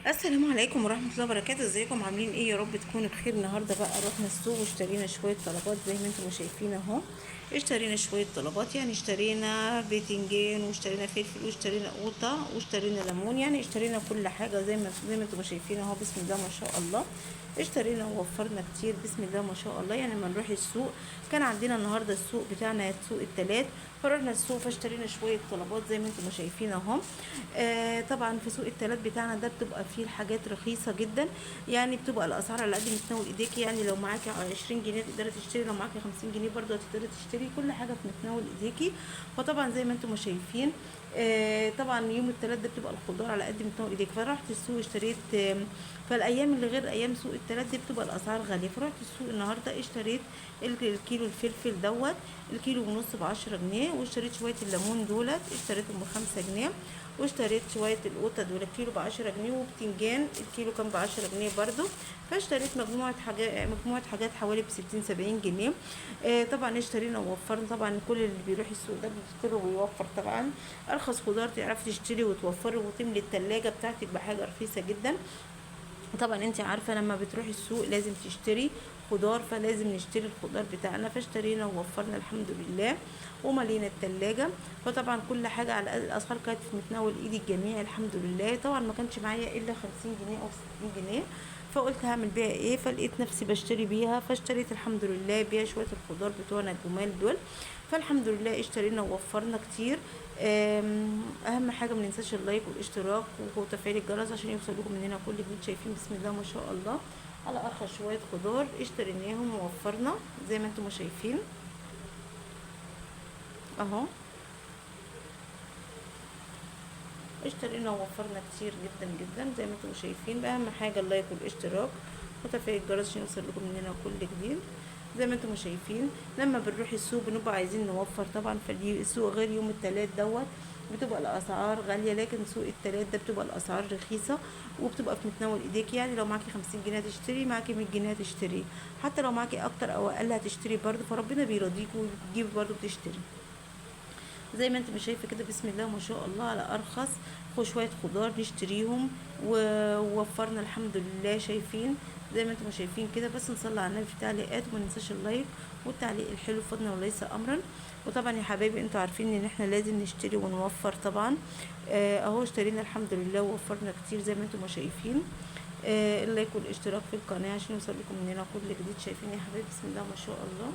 السلام عليكم ورحمة الله وبركاته. ازيكم عاملين ايه؟ يا رب تكونوا بخير. النهارده بقى رحنا السوق واشترينا شوية طلبات زي ما انتم شايفين اهو. اشترينا شوية طلبات، يعني اشترينا بتنجان واشترينا فلفل واشترينا قوطة واشترينا ليمون، يعني اشترينا كل حاجة زي ما انتم شايفين اهو. بسم الله ما شاء الله اشترينا ووفرنا كتير، بسم الله ما شاء الله. يعني لما نروح السوق، كان عندنا النهارده السوق بتاعنا سوق التلات، فروحنا السوق فاشترينا شوية طلبات زي ما انتم شايفين اهو. طبعا في سوق التلات بتاعنا ده بتبقى فيه الحاجات رخيصة جدا، يعني بتبقى الاسعار على قد متناول ايديك. يعني لو معاكي 20 جنيه تقدري تشتري، لو معاكي 50 جنيه برضه هتقدري تشتري، كل حاجة في متناول ايديكي. فطبعا زي ما انتم شايفين طبعا يوم التلات ده بتبقى الخضار على قد متناول ايديك. فرحت السوق اشتريت، فالايام اللي غير ايام سوق التلات دي بتبقى الاسعار غالية. فرحت السوق النهارده اشتريت الكيلو الفلفل دوت الكيلو ونص ب10 جنيه، واشتريت شوية الليمون دولت اشتريتهم ب5 جنيه، واشتريت شوية القوطه دول الكيلو ب10 جنيه، وبتنجان الكيلو كان ب10 جنيه برضو. فاشتريت مجموعة حاجات حوالي ب60 70 جنيه. طبعا اشترينا ووفرنا. طبعا كل اللي بيروح السوق ده بيشتري ويوفر، طبعا ارخص خضار تعرفي تشتري وتوفري وتملي التلاجة بتاعتك بحاجة رخيصة جدا. طبعا انت عارفه لما بتروحي السوق لازم تشتري خضار، فلازم نشتري الخضار بتاعنا. فاشترينا ووفرنا الحمد لله وملينا التلاجة. فطبعا كل حاجة على الاسعار كانت في متناول ايد الجميع الحمد لله. طبعا ما كانش معايا الا 50 جنيه او 60 جنيه، فقلت هعمل بيها ايه، فلقيت نفسي بشتري بيها، فاشتريت الحمد لله بيها شوية الخضار بتوعنا الجمال دول. فالحمد لله اشترينا ووفرنا كتير. اهم حاجة ما ننساش ال like والاشتراك وتفعيل الجرس عشان يوصل لكم مننا كل جديد. شايفين بسم الله ما شاء الله على ارخص شوية خضار اشتريناهم ووفرنا زي ما انتم شايفين اهو. اشترينا ووفرنا كتير جدا جدا زي ما انتم شايفين. اهم حاجة ال like والاشتراك وتفعيل الجرس عشان يوصل لكم مننا كل جديد. زي ما انتم شايفين لما بنروح السوق بنبقى عايزين نوفر طبعا، فالسوق غير يوم التلات دوت بتبقى الاسعار غالية، لكن سوق التلات ده بتبقى الاسعار رخيصة وبتبقى في متناول ايديك. يعني لو معاكي 50 جنيه هتشتري، معاكي 100 جنيه هتشتري، حتى لو معاكي اكتر او اقل هتشتري برضو، فربنا بيرضيك وبتجيبي برضو بتشتري. زي ما انتم شايفه كده بسم الله ما شاء الله على ارخص شوية خضار نشتريهم ووفرنا الحمد لله. شايفين زي ما انتم شايفين كده. بس نصلي على النبي في التعليقات وما ننساش ال like والتعليق الحلو فضلا وليس امرا. وطبعا يا حبايبي انتوا عارفين ان احنا لازم نشتري ونوفر طبعا. اهو اشترينا الحمد لله ووفرنا كتير زي ما انتم شايفين. ال like والاشتراك في القناة عشان يوصل لكم مننا كل جديد. شايفين يا حبايبي بسم الله ما شاء الله.